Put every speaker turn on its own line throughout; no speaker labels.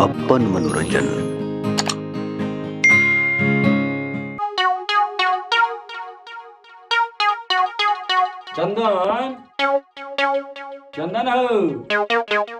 अपन मनोरंजन।
चंदन, चंदन हो।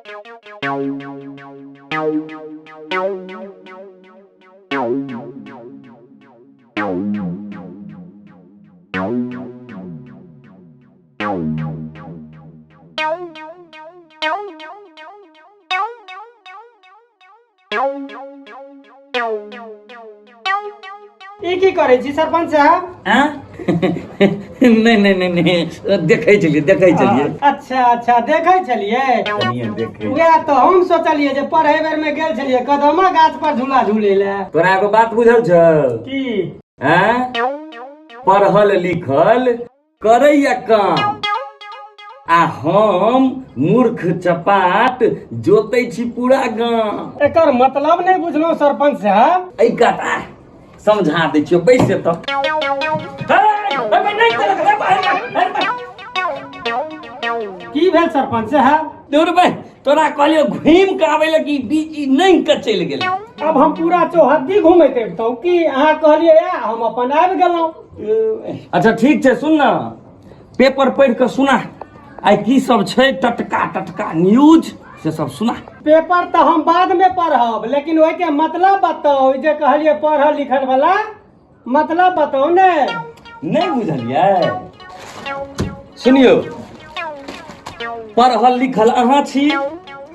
ई की करै छी सरपंच साहब?
आँ? नहि नहि नहि नहि, देखै छलियै, देखै छलियै।
अच्छा अच्छा, देखै छलियै।
कनिये देखै।
वएह तऽ हम सोचलियै जे पढ़ै बेर में गेल छलियै कदमा गाछ पर झूला झूलै लए।
तोरा एगो बात बुझल छौ?
की?
आँ? पढ़ल लिखल करैया काम आ हम मूर्ख चपाट जोतै छी पूरा गाम।
एकर मतलब नहि बुझलहुँ सरपंच साहब।
एहि कात आ, समझा दै छियौ, बैस तऽ।
की भेल सरपंच साहब?
दूर भाई, तोरा कहलियो घूमि के आबै लए कि बीच ई नहि के चलि गेलै।
अब हम पूरा चौहद्दी घूमैत अबितहुँ कि अहाँ कहलियै आ हम अपन आबि गेलहुँ।
अच्छा ठीक छै, सुन ना, पेपर पढ़ि कऽ सुना, आइ की सब छै टटका टटका न्यूज से सब सुना।
पेपर तऽ हम बाद में पढ़ब, लेकिन ओहिके मतलब बताउ, जे कहलियै पढ़ल लिखल वाला मतलब बताउ ने।
नहि बुझलियै? सुनियौ, पढ़ल लिखल अहाँ छी?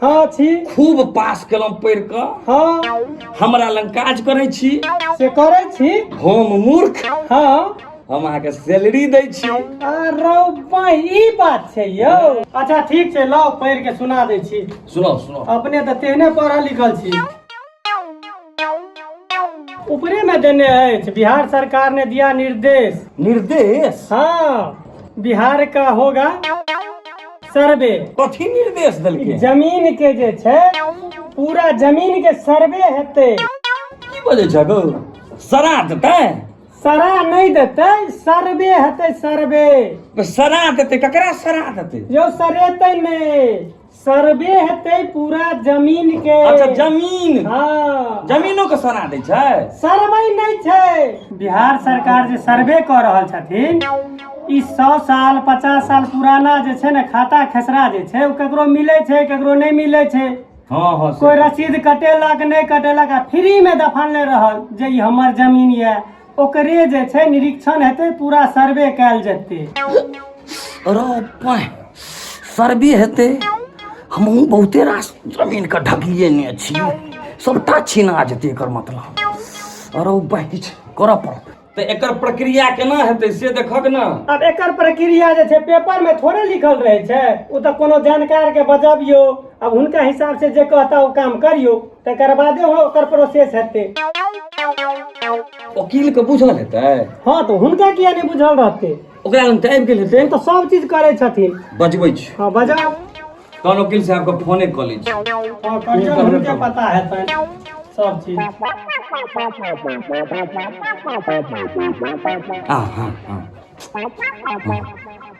हाँ छी।
खूब पास केलहुँ पढ़ि कऽ?
हाँ।
हमरा लग काज करै छी?
से करै छी।
हम मूर्ख?
हाँ।
हम अहाँके सैलरी दै छी।
अरे भाई, ई बात छै यौ। अच्छा ठीक छै, लाउ पढ़ि के सुना दै छी।
सुनाउ सुनाउ।
अपने तऽ तेहने पढ़ल लिखल छी। ऊपरे में देने अछि, बिहार सरकार ने दिया निर्देश।
निर्देश?
हाँ, बिहार का होगा सर्वे।
कथी निर्देश देलकै?
जमीन के जे छै पूरा जमीन के सर्वे हेतै।
की बजै छ गौ? सरा देतै?
सरा नहि देतै, सर्वे हेतै, सर्वे।
सरा देतै? ककरा सरा देतै?
यौ सरेतै नहि, सर्वे हेतै पूरा जमीन के।
अच्छा जमीन।
हाँ।
जमीनो के सरा दै छै?
सर्वे नहि छै, बिहार सरकार जे सर्वे कऽ रहल छथिन, ई 100 साल 50 साल पुराना जे छै ने खाता खेसरा जे छै, ओ ककरो मिलै छै ककरो नहि मिलै छै।
हाँ हाँ।
कोइ रसीद कटेलक नहि कटेलक आ फ्री में दफानले रहल जे ई हमर जमीन यऽ, ओकरे जे छै निरीक्षण हेतै, पूरा सर्वे कयल जेतै।
अरे पाय, सर्वे हेतै? हमहूँ बहुते रास जमीन के ढकिए ने छी, सबटा छिना जेतै एकर मतलब। अरे बाय, किछु करऽ पड़त तऽ एकर प्रक्रिया केना हेतै से देखक ने।
आब एकर प्रक्रिया जे छै पेपर में थोड़े लिखल रहै छै, ओ तऽ कोनो जानकार के बजबियौ, अब हुनका हिसाब से जे कहता ओ काम करियौ, तकर बादे ओकर प्रोसेस हेतै।
वकील के बुझल हेतै?
हाँ तऽ हुनका किया नहि बुझल रहतै?
ओकरा लग तऽ आबि गेल हेतै।
ओ तऽ सब चीज करै छथिन।
बजबै छी।
हाँ बजाउ।
तहन वकील साहब के फोने कऽ लै छी।
हाँ करियौ, हुनके पता हेतनि सब चीज।
हाँ हाँ हाँ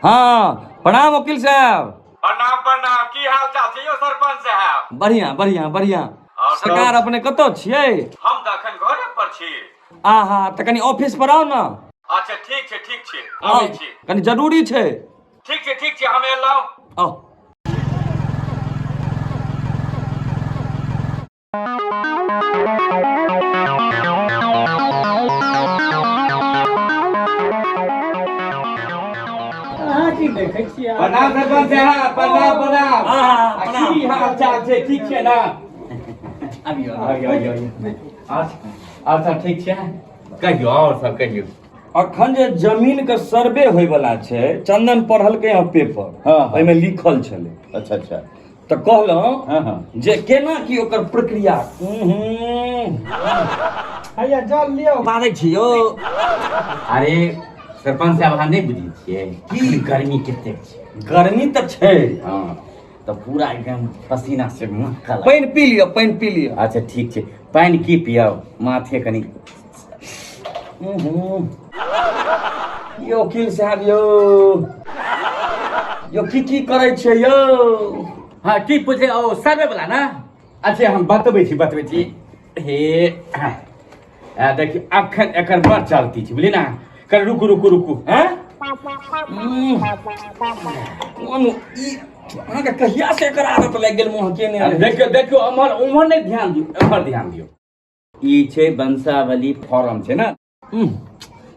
हाँ, प्रणाम वकील साहब।
प्रणाम प्रणाम, की हाल चाल छै यौ सरपंच साहब?
बढ़िया बढ़िया बढ़िया।
आओर सब?
सरकार अपने कतऽ छियै?
हम तऽ अखन घरे पर छी।
आहा, तऽ कनि ऑफिस पर आउ ने।
अच्छा ठीक छै, ठीक छै, आबै छी।
कनि जरूरी छै।
ठीक छै, ठीक छै, हम एलहुँ।
आउ।
अहाँ की देखै छियै?
प्रणाम सरपंच साहब, प्रणाम प्रणाम।
आहा,
आ
प्रणाम।
की हाल चाल छै? ठीक छै ने?
आबियौ।
आबियौ आबियौ आबियौ। अच्छा आओर सब ठीक छै? कहियौ, आओर सब कहियौ।
अखन जे जमीन के सर्वे होय वाला छै, चंदन पढ़लकै हँ पेपर।
हाँ, हाँ।
ओहिमे लिखल छलै।
अच्छा अच्छा।
तऽ कहलहुँ
हाँ हाँ
जे केना की ओकर प्रक्रिया।
हैया जल लियौ।
बाजै छी यौ।
अरे सरपंच साहब, अहाँ नहि बुझै छियै की गर्मी कतेक छै?
गर्मी तऽ छै।
हाँ तऽ पूरा एकदम पसीना से महकल।
पानि पी लिअ, पानि पी लिअ।
अच्छा ठीक छै, पानि की पियब, माथे कनि।
यौ वकील साहब, यौ यौ, की की करै छियै यौ?
हाँ की पूछे, ओ सर्वे वाला ने? अच्छा हम बतबै छी बतबै छी हे आ देखियौ अखन एकर बड़ चलती छै बुझलियै ने कर रुकू रुकू रुकू
हैं कोन ई अहाँके कहिया से एकर आदत लागि गेल मुँह केने
आ देखियौ देखियौ एम्हर उम्हर नहि ध्यान दियौ एम्हर ध्यान दियौ ई छै वंशावली फॉर्म छै ने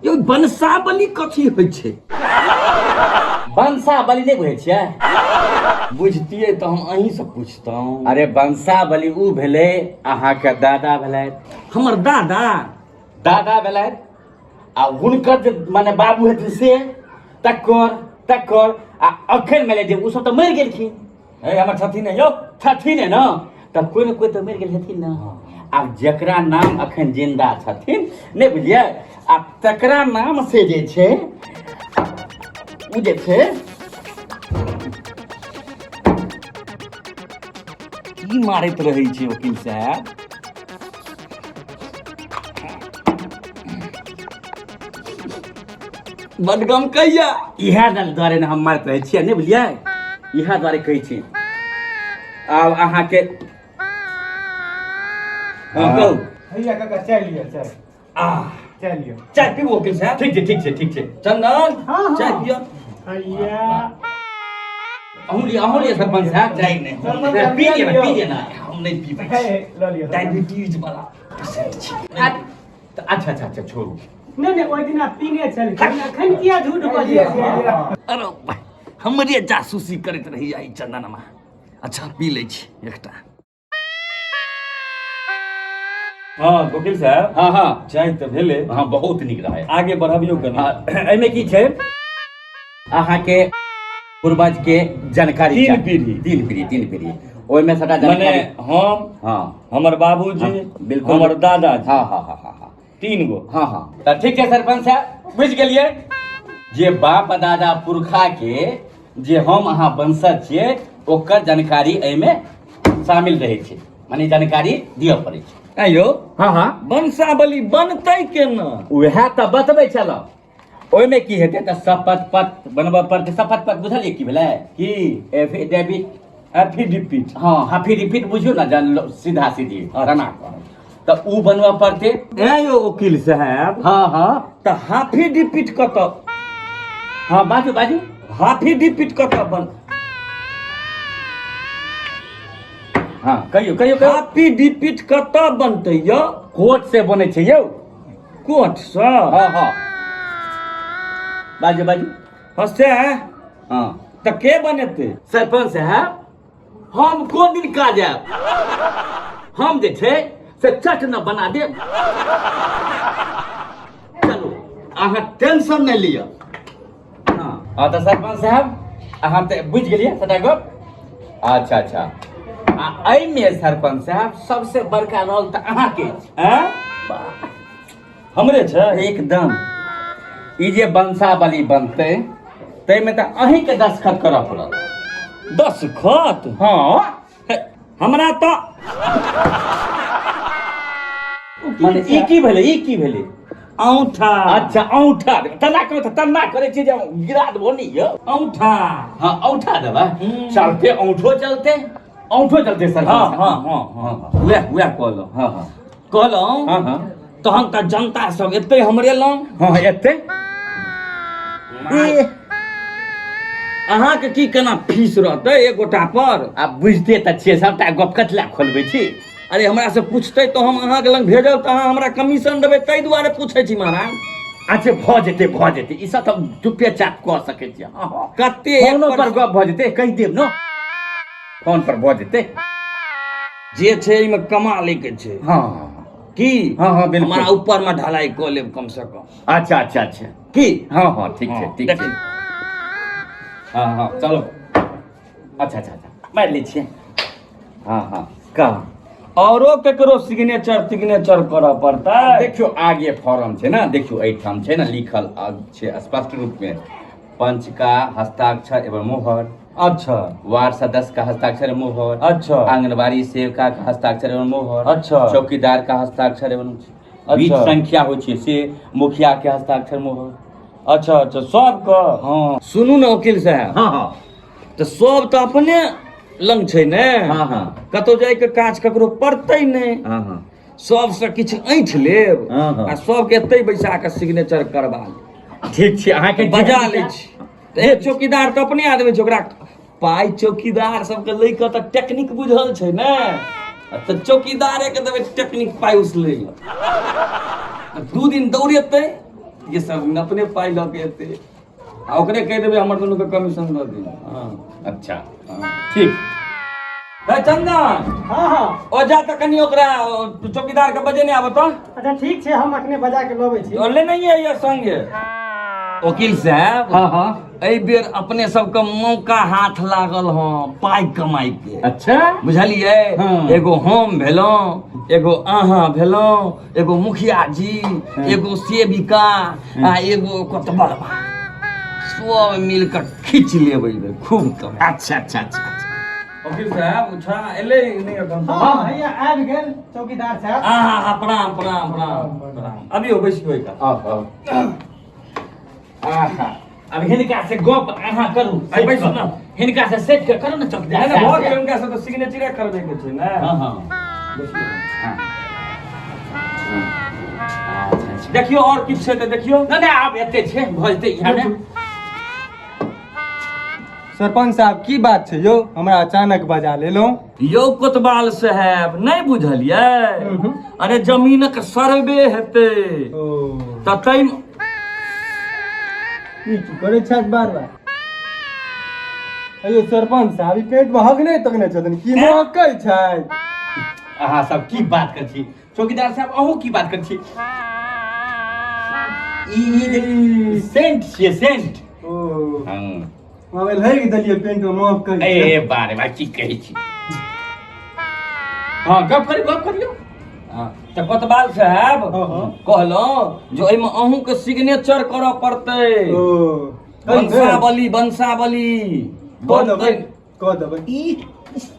यौ वंशावली कथी होइ छै
वंशावली नहि बुझै छियै
बुझतियै तऽ हम अहीँसँ पुछतहुँ
अरे वंशावली उ भेलै अहाँके दादा भेलथि
हमर दादा
दादा भेलथि आ हुनकर जे माने बाबू हेथिन से तकर तकर आ अखन मानि लिअ जे ओ सब तऽ मरि गेलखिन
हे हमर छथिन यौ
छथिन ने तऽ कोइ ने कोइ तऽ मरि गेल हेथिन ने आब जकरा नाम अखन जिंदा छथिन नहि बुझलियै आब तकरा नाम से जे छै ओ जे छै
की मारैत रहै छै वकील साहब बड गम कहिया
इएह दुआरे ने हम मारैत रहै छियै नहि बुझलियै इएह दुआरे कहै छी आब अहाँके
हँ कहू
भैया काका चाय लिअ चाय
आ
चाय लिअ
चाय पीबू वकील साहब
ठीक छै ठीक छै ठीक छै
चंदन
हाँ, हाँ।
चाय पियो
भैया
अहूँ लिअ अहूँ लिअ सरपंच साहब
नहीं नहीं
सरपंच साहब,
पी लिअ
लिअ।
पी लिअ ना
हम नहीं पीबै
हे,
छी
लऽ लिअ
डायबिटीज वाला पेशेंट छी
अच्छा अच्छा अच्छा छोड़ू
नहि नहि ओहि दिना पीने छलखिन अखन किया झूठ बजै छियै
अरे भाई हमरे जासूसी करैत रही आई चंदनमा अच्छा पी लै छी एकटा
हाँ वकील साहब
हाँ हाँ
चाय तऽ भेलै
हाँ बहुत नीक रहै
आगे बढ़बियौ कनि
हाँ, एहिमे की छै अहाँके पूर्वज के जानकारी
तीन
चाही।
पीढ़ी।
तीन पीढ़ी तीन पीढ़ी ओहिमे सबटा
मने
जानकारी
हम
हाँ
हमर बाबूजी
हाँ, बिल्कुल
हमर दादाजी
हाँ हाँ हाँ हाँ हाँ
तीन गो
हाँ हाँ तऽ ठीक छै सरपंच साहब बुझि गेलियै जे बाप दादा पुरखा के जे हम अहाँ वंशज छियै ओकर जानकारी एहिमे शामिल रहै छै माने जानकारी दिअ पड़ै छै
आंय यौ
हाँ हाँ
वंशावली बनतै केना
उएह तऽ बतबै छलहुँ ओहिमे की हेतै तऽ शपथ पत्र बनबऽ पड़तै शपथ पत्र बुझलियै की भेलै
की
एफिडेविट
एफिडेविट
हँ एफिडेविट बुझियौ ने जन सीधा सीधी केना कहब तऽ उ बनबऽ पड़तै
ऐं यौ वकील साहब
हँ हँ
तऽ हाफी डिपिट कतऽ
हँ बाजू बाजू
हाफी डिपिट कतऽ बन
हँ कहियौ कहियौ कहियौ
हाफी डिपिट कतऽ बनतै यौ
कोर्ट से बनै छै यौ
कोर्टसँ
हँ हँ बाजू बाजू
हँ से
हँ
तऽ के बनेतै
सरपंच साहब हम कोन दिन काज आयब हम जे छै से चट न बना देब चलू अहाँ टेंशन नहि लिअ हँ हँ तऽ सरपंच साहब अहाँ तऽ बुझि गेलियै सबटा गप अच्छा अच्छा आ एहिमे सरपंच साहब सबसे बड़का रोल तऽ अहाँके अछि
आँय हमरे छै
एकदम ई जे वंशावली बनतै ताहिमे तऽ अहीँके दस्तखत करऽ पड़त
दसखत
हँ
हे, हमरा तऽ
मने ई की भेलै ई की भेलै
औंठा
अच्छा औंठा देबै तना करै तऽ तना करै छियै जे गिरा देबो नहि यौ
औंठा
हँ औंठा देबै
हम्म।
चलते औंठो चलते औंठो चलते सर
हँ हँ हँ हँ वएह वएह कहलहुँ
हँ हँ
कहलहुँ
हँ हँ
तहन तऽ जनता सब एतै हमरे लग
हँ एतै
अहाँके की केना फीस रहतै एक गोटा पर
आब बुझिते तऽ छियै सबटा गप कथी लए खोलबै छी
अरे हमरा से पूछतै तऽ हम अहाँके लग भेजब तऽ अहाँ हमरा कमीशन देबै ताहि दुआरे पूछै छी महाराज
अच्छा भऽ जेतै भऽ जेतै ई सब तऽ चुपे चाप कऽ सकै छियै हँ हँ
कते एक
फोनो पर
पर
गप भऽ जेतै कहि देब ने फोन पर भऽ जेतै
जे छै एहिमे कमा लैके छै
हँ
की
हँ, हँ, बिल्कुल।
हमरा ऊपर मे ढलाई कऽ लेब कम से कम
अच्छा अच्छा अच्छा
की
हँ हँ ठीक छै
हँ,
ठीक छै
देखियौ।
हँ हँ चलो अच्छा अच्छा अच्छा मारि लै छियै हँ हँ कह
औरो केकरो सिग्नेचर तिग्नेचर करऽ पड़तै
देखियौ आगे फॉर्म छै ने देखियौ एहिठाम छै ने लिखल छै स्पष्ट रूपमे पंच का हस्ताक्षर एवं मोहर
अच्छा
वार्ड सदस्य का हस्ताक्षर एवं मोहर
अच्छा
आंगनबाड़ी सेविका का हस्ताक्षर एवं मोहर
अच्छा।
चौकीदार का हस्ताक्षर एवं
अच्छा।
बीच संख्या होइ छै से मुखिया के हस्ताक्षर मोहर
अच्छा अच्छा सबके
हँ
सुनू ने वकील साहब
हँ हँ
तऽ सब तऽ अपने लंग छै ने।
हाँ हाँ।
कतौ जाय के काज ककरो पड़तै नहि।
हाँ हाँ।
सबसँ किछु ऐंठ लेब।
हाँ, हाँ।
आ सबके एतै बैसा कऽ सिग्नेचर करबा लेब।
ठीक छै, अहाँके
बजा लै छी। तऽ चौकीदार तऽ अपने आदमी छै, ओकरा पाइ चौकीदार सबके लै के तऽ टेक्निक बुझल छै ने, तऽ चौकीदारे के देबै टेक्निक पाइ उसलै लए। 2 दिन दौड़ेतै ये सब अपने पाइ लऽ के एतै आ ओकरे कहि देबै हमर दुनू के कमीशन दऽ दियौ। हँ।
अच्छा ठीक।
हे चंदन।
हाँ हाँ।
ओ जा तऽ कनि ओकरा चौकीदार के बजेने आबऽ तऽ।
अच्छा ठीक छै, हम अखने बजा के लबै छी।
ओ लेने आइए संगे। वकील साहब।
हाँ हाँ।
एहि बेर अपने सबके मौका हाथ लागल हँ पाइ कमाइ के।
अच्छा।
बुझलियै?
हाँ।
एगो हम भेलहुँ, एगो अहाँ भेलहुँ, एगो मुखिया जी, एगो सेविका आ एगो कोतबलबा, सब मिल कऽ खींच लेबै एहि बेर खूब कमाइ।
अच्छा अच्छा अच्छा अच्छा।
वकील साहब छा एलै नहि एखन?
हाँ हैया आबि गेल चौकीदार साहब।
हाँ हाँ हाँ, प्रणाम प्रणाम प्रणाम प्रणाम। अबियौ बैसियौ एहि कात।
आउ आउ। आहा, अब हिनका से गप अहाँ करू।
अरे बैसू ना।
हिनका से सेट के करू ने चौकीदार
नहि नहि, भऽ
साहब।
गेल, हुनका से तऽ सिग्नेचरे करबै के छै ने।
हाँ हाँ।
बैसियौ।
हाँ। अच्छा अच्छा।
देखियौ और किछु छै तऽ देखियौ।
नहि नहि, आब एते छै, भऽ जेतै इएह मे।
सरपंच साहब की बात छै यौ, हमरा अचानक बजा लेलहुँ?
यौ कोतवाल साहेब नहि बुझलियै? अरे जमीनक सर्वे हेतै
ओ
तऽ ताहिमे
ई की करै छथि बार बार? अयो सरपंच साहब, ई पेट मे हगने तकने छथिन की महकै छै?
अहाँ सब की बात करै छी चौकीदार साहब, अहूँ की बात करै छी? ई सेंट छियै, सेंट।
ओ
हाँ।
हम लहरि देलियै पेंट मे महकै छै।
ए बारे बा की कहै छी? हाँ गप करियौ, गप करियौ।
हाँ, तऽ कोतवाल साहब
हाँ, हाँ।
कहलहुँ जे ओहिमे अहूँके सिग्नेचर करऽ पड़तै।
ओ
वंशावली, वंशावली
कऽ देबै,
बनतै।
कऽ देबै।
ई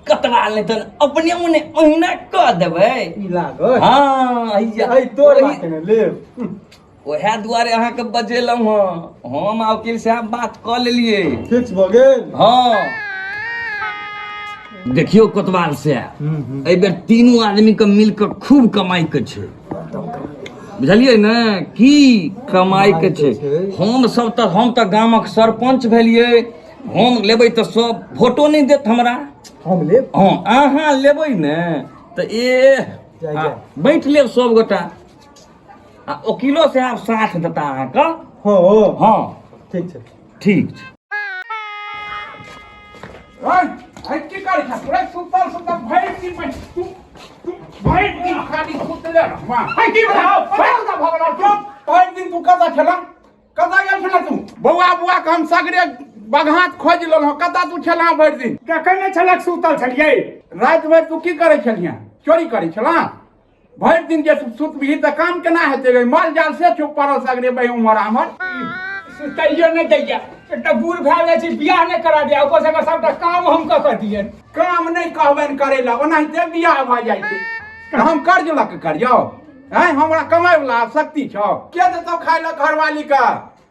कतवा नहि तहन अपने मने ओहिना कऽ देबै।
ई लागत।
हाँ, हैया।
ऐ तोर बात ने लेब।
ओएह दुआरे अहाँके बजेलहुँ हँ। हम आ वकील साहब बात कऽ लेलियै।
फिक्स भऽ गेल?
हाँ। देखियौ कोतवाल साहब, एहि बेर तीनू आदमी के मिल कऽ खूब कमाइ के छै, बुझलियै ने? की कमाइ के छै। हम सब तऽ, हम तऽ गामक सरपंच भेलियै, हम लेबै तऽ सब वोटो नहि देत हमरा।
हम लेब?
हाँ, अहाँ लेबै ने तऽ ए
जाय, जाय।
बाँटि लेब सब गोटा, आ वकीलो साहब साथ देता अहाँके।
हाँ, हाँ।
हाँ।
ठीक छै।
ठीक छै।
की करै छह तोरे? सुतल सुतल भरि दिन में तू तू भरि दिन खाली सुतले रहबा। है की भेलौ? पता भऽ गेलौ चुप। भरि दिन तू कतऽ छला? कतऽ गेल छला तू? बौआ बौआ के हम सगरे बघात खोजि लेलहुँ, कतऽ तू छला भरि दिन?
देखै नहि छलक, सुतल छलियै।
राति भरि तू की करै छलिहे? चोरी करै छला? भरि दिन जे सुतबिही तऽ काम केना हेतै गे? माल जाल से छौ पड़ल सगरे बहि उम्हर आम्हर।
सुतैयो नहि दैया, एकटा बूढ़ भए जाइ छै, बियाह नहि करा दिया, ऊपर से एकर सबटा काम हम कऽ कऽ दियनि।
काम नहि कहबनि करै लए, ओनाहिते बियाह भऽ जाइ छै। तऽ हम कर्ज लऽ कऽ करियौ? आँय, हमरा कमाइ वला आब शक्ति छौ? के देतौ खाय लए घरवाली के?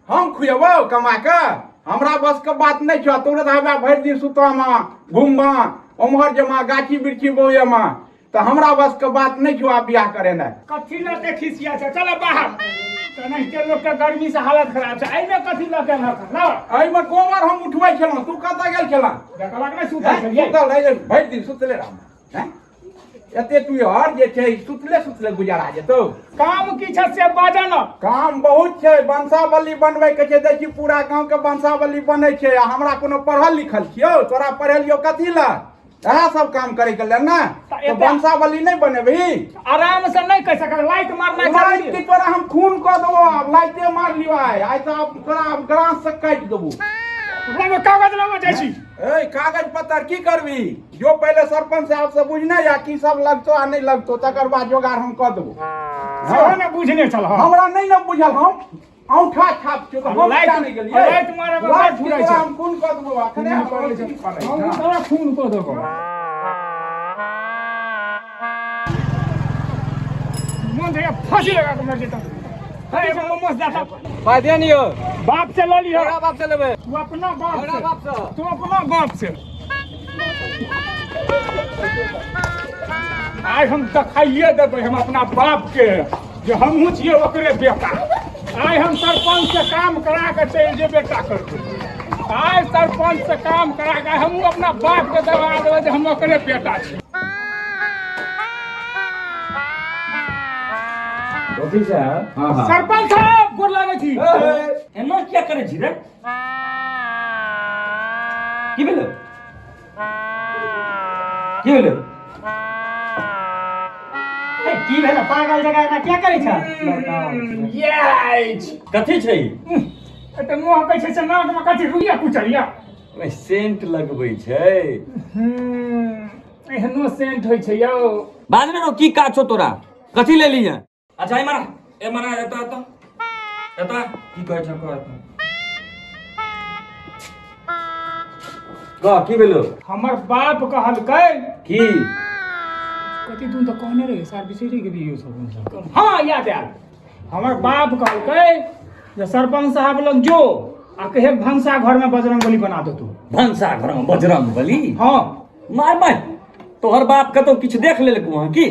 हम खुएबौ कमा कऽ? हमरा बस के बात नहि छौ। तोरे तऽ हवा भरि दिन सुतमा घुमबा उम्हर जमा गाछी बिरछी बौएमा, तऽ हमरा बस के बात नहि छौ आब बियाह करेनाइ।
कथी लऽ के खिसिया छै? चल बाहर। तेनाहिते लोक के गर्मी से हालत खराब छै, एहिमे कथी लऽ के एलहक? लाउ।
एहिमे गोबर हम उठबै छलहुँ, तू कतऽ गेल छलह?
देखलक नहि, सुतल छलियै।
सुतल रहै, भरि दिन सुतले रहमा। हैं? एते तू हर जे छै सुतले सुतले गुजारा जेतौ।
काम की छै से बाजऽ न।
काम बहुत छै, वंशावली बनबै के छै। देखी पूरा गाँव के वंशावली बनै छै आ हमरा कोनो पढ़ल लिखल छियौ? तोरा पढ़ेलियौ कथी लए? इएह सब काम करे के लेल ने।
तऽ
तऽ वंशावली नहि बनेबही?
आराम से नहि कहि सकल, लाइट मारना
लाइट
जरूरी।
के तोरा हम खून कऽ देबो, आब लाइटे मार लियो आइ। आइ तऽ आब तोरा आब ग्रास से काटि देबो।
लगे कागज लगे जाइ छी।
ए कागज पत्तर की करबी? जो पहिले सरपंच साहब से बुझने या की सब लगतो आ नहि लगतो, तकर बाद जोगाड़ हम कऽ देबो।
सेहो ने बुझने छल
हमरा नहि ने बुझल, हम औंठा छाप छियौ तऽ हम
लाइट
किया नहि गेलियै?
लाइट मारब
लाइट
फुरै
के
छै।
तोरा हम खून कऽ देबो अखने। हम पड़ै
हम तोरा खून कऽ देबो। मन दैया फांसी लगा के मर जेतौ। हे एगो मोमोस दे तऽ।
पाइ दे नियो।
बाप से लऽ लिह।
बाप से लेबै?
तू अपना बाप से,
बाप से।
तू अपना बाप से। आइ हम देखाइए देबै हम अपना बाप के जे हमहूँ छियै ओकरे बेटा। आइ हम सरपंच से काम करा के चलि जेबे टा करबै। आइ सरपंच से काम करा के हमहूँ अपना बाप के दबा देबै जे हम ओकरे बेटा छी।
वकील साहब।
हाँ हाँ
सरपंच साहब गोर लागै छी।
एना किया करै छी रे? की भेलो? की भेलो?
ए, की भेल पागल जगह एना किया करै छ?
ये
कथी छै ई?
एते मुँह कहै छै से नाक मे कथी रुइया कुचलिया?
ओए, सेंट लगबै छै।
एहनो सेंट होइ छै यौ।
बाद में की काज छौ तोरा? कथी ले ली है? अच्छा ए मारा, ए मारा, एतऽ एतऽ एतऽ की कहै छौ? कह एतऽ कह, की भेलो?
हमर बाप कहलकै
की
कथी तुम तऽ कहने रही सर, बिसरि गेलियै सब। हाँ याद आयल, हमर बाप कहलकै जे सरपंच साहब लग जो आ कहे भनसा घर में बजरंगबली बना दे तू।
भनसा घर में बजरंगबली?
हाँ।
मार मार, तोहर बाप कतौ किछु देख लेलकौ हँ की?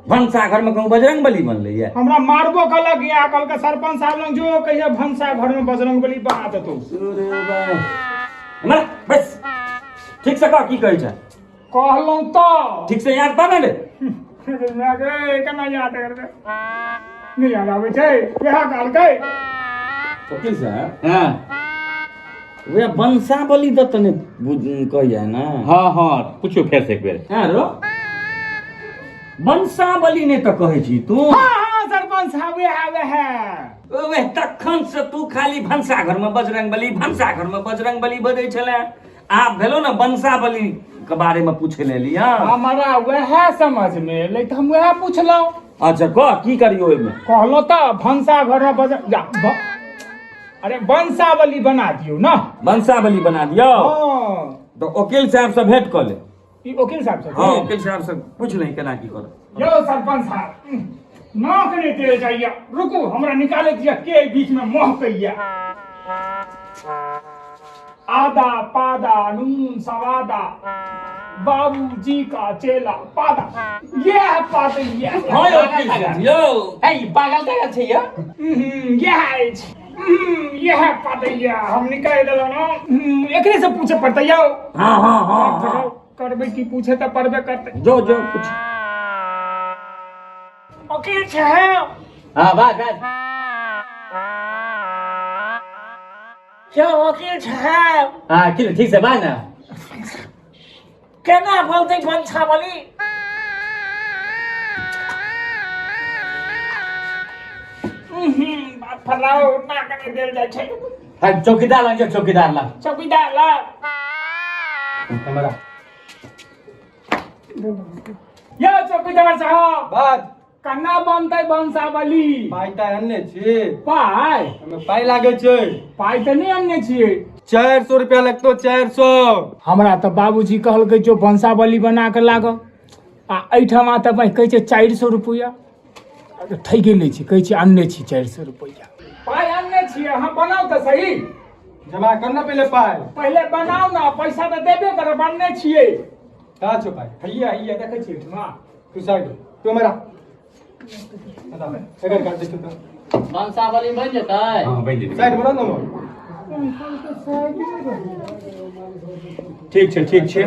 भनसा घर में कहूँ बजरंगबली बनलै ये?
हमरा मारबो कहलक या कहलकै सरपंच साहब लग जो कहिए भनसा घर में बजरंगबली बना दे तू।
मार बस, ठीक से कह की कहै छै?
कहलहुँ तऽ
ठीक से याद पा ने रे?
केना याद करबै, नहि याद आबै छै। वएह कहलकै।
वकील साहब।
हाँ
वे वंशावली तऽ तने कहिया ना।
हाँ हाँ पूछो फेर से एक बेर।
हाँ रो वंशावली ने तऽ कहै छी तू।
हाँ हाँ सरपंच साहब वएह वएह।
ओए तखन से तू खाली भनसा घर में बजरंगबली भनसा घर में बजरंगबली बजै छले, आब भेलो ने वंशावली के बारे में पूछे ले लिया।
हमारा वएह समझ में एलै तऽ हम वएह पुछलहुँ।
अच्छा कह की करियो ओहिमे?
कहलहुँ तऽ भनसा घर में बज जा, अरे वंशावली बना दियौ ना।
वंशावली बना दियौ?
हाँ।
तऽ वकील साहब से भेंट कऽ ले।
ई वकील साहब से?
हाँ वकील साहब से पूछ ले केना की करब।
यौ सरपंच साहब नाक नहि तेल जाइया, रुकू हमरा निकाले दिया के बीच में महकैया। आदा पादा नून सवादा बाबूजी का चेला पादा, यह पादा यह।
हाँ यौ वकील साहब यौ।
ए ई पागल तागल छै यौ?
यह अछि यह पादैया हम निकालि देलहुँ ने, एकरे से पूछे पड़तै यौ।
हाँ हाँ हाँ हाँ
करबै की पूछे तऽ पड़बे करतै।
जो जो पूछ।
वकील साहब।
हाँ बाज बाज।
क्या वकील साहब?
हाँ की ठीक से बाज ना।
केना बोलतै वंशावली? बात फलाओ ना कने देल जाइ छै।
हाँ चौकीदार लग जाओ, चौकीदार लग।
चौकीदार लग।
हमरा
यौ चौकीदार साहब।
बात
कन्ना बनतै वंशावली?
पाइ तऽ अनने छी।
पाइ?
हमे पाइ लागै छै।
पाइ तऽ नहि अनने छियै।
400 रुपया लगतो, 400।
हमरा तऽ बाबूजी कहलकै जो वंशावली बना के लाग, आ एहिठमा तऽ भाइ कहै छै 400 रुपया। ठकि लै छै, कहै छै अनने छी 400 रुपया। पाइ अनने छियै, अहाँ बनाउ तऽ सही।
जमा कर ना पहिले पाइ।
पहिले बनाउ ना, पैसा तऽ देबे करब, अनने छियै।
कहाँ छौ पाइ?
हैया हैया देखै छियै एहिठमा।
तू साइड, तू हमरा एकर काट दे तू।
वंशावली बनि जेतै?
हाँ बनि जेतै।
साइड बना ना मोर।
ठीक छै ठीक छै।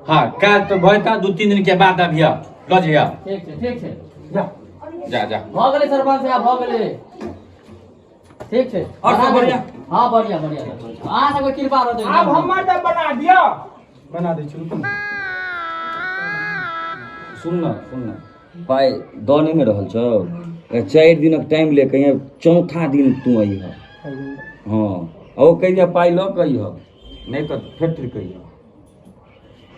हाँ काज तो भऽ जेतै, 2-3 दिन के बाद अभिया लऽ जइया।
ठीक छै ठीक छै।
जा
जा जा।
भऽ गेलै सरपंच साहब, भऽ गेलै। ठीक छै।
और सब बढ़िया?
हाँ बढ़िया बढ़िया सरपंच, अहाँ सबके कृपा रहतै।
आब हमर तऽ बना दिअ।
बना दै छी, रुकू।
सुन न सुन न, पाइ दऽ नहि ने रहल छौ, 4 दिनक टाइम ले कहिया चौथा दिन तू अइह। हाँ ओ कहिया पाइ लऽ कऽ अइह, नहि तऽ फेर कहिया।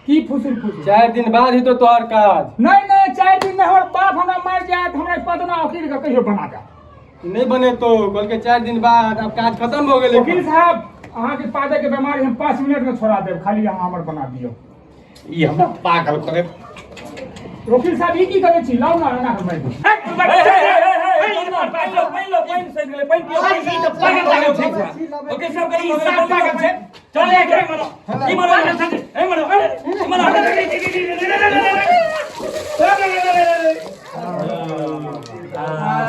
की फुसुर फुसुर?
4 दिन बाद ही तो तोहर काज।
नहीं नहीं 4 दिन में हमर बाप हमरा मारि जायत, हमरा पतना वकील के कहियो बना दे।
नहीं बने तो कल के 4 दिन बाद, अब काज खत्म हो गेलै।
वकील साहब अहाँ के पादे के बीमारी हम 5 मिनट में छोड़ा देब, खाली अहाँ हमर बना दियौ।
ई हमरा पागल करे।
वकील साहब ई की करै छी? लाउ ना एना के मारि दियौ।
वकील साहब, मर अरे मर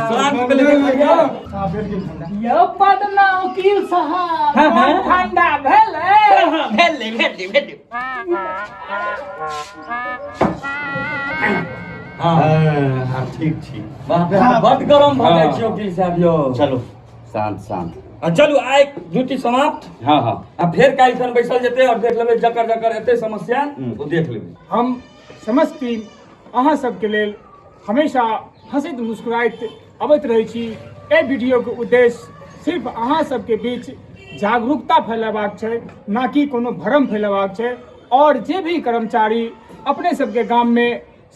शांत भेलै देखलियै?
यौ पदना वकील साहब मन ठंडा भेलै।
हँ, भेलै भेलै भेलै।
हँ, ठीक छी।
बाप रे, बड गरम भऽ जाइ छै वकील साहब यौ।
चलू, शांत शांत।
आ चलू, आइ ड्यूटी समाप्त।
हँ हँ।
आ फेर काल्हि खन बैसल जेतै आओर देख लेबै, जकर जकर एतै समस्या ओ देख लेबै।
हम समस्त टीम अहाँ सबके लेल हमेशा हँसैत मुस्कुराइत अबैत रहै छी। एहि वीडियोके उद्देश्य सिर्फ अहाँ सबके बीच जागरूकता फैलेबाक छै, ना कि कोनो भ्रम फैलेबाक छै। आओर जे भी कर्मचारी अपने सबके गाममे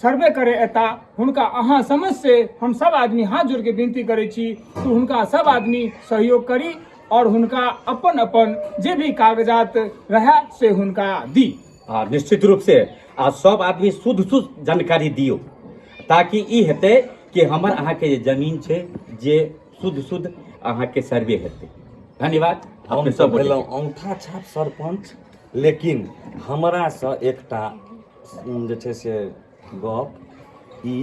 सर्वे करे एता, हुनका अहाँ समझ से हम सब आदमी हाथ जोड़ के विनती करै छी कि हुनका सब आदमी सहयोग करी और हुनका अपन अपन जे भी कागजात रहे से हुनका दी।
आ निश्चित रूप से आ सब आदमी शुद्ध शुद्ध जानकारी दियौ, ताकि ई हेतै कि हमर अहाँके जे जमीन छै जे शुद्ध शुद्ध अहाँके सर्वे हेतै। धन्यवाद।
हम
अपने
तऽ
सब गोटे।
भेलहुँ औंठा छाप सरपञ्च, लेकिन हमरासँ एकटा जे छै से गप ई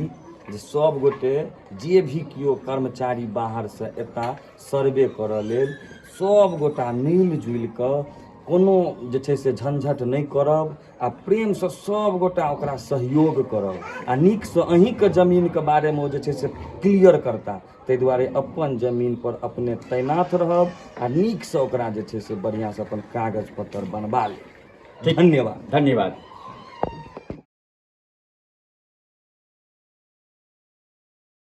जे सब गोटे जे भी केओ कर्मचारी बाहरसँ एता सर्वे करऽ लेल, सब गोटा मिल जुलि कऽ कोनो जे छै से झंझट नहि करब आ प्रेमसँ सब गोटा ओकरा सहयोग करब आ नीकसँ अहीँके जमीनके बारेमे ओ जे छै से क्लियर करता। ताहि दुआरे अपन जमीन पर अपने तैनात रहब आ नीकसँ ओकरा जे छै से बढ़िआँसँ अपन कागज पत्तर बनबा लेब। धन्यवाद।
धन्यवाद।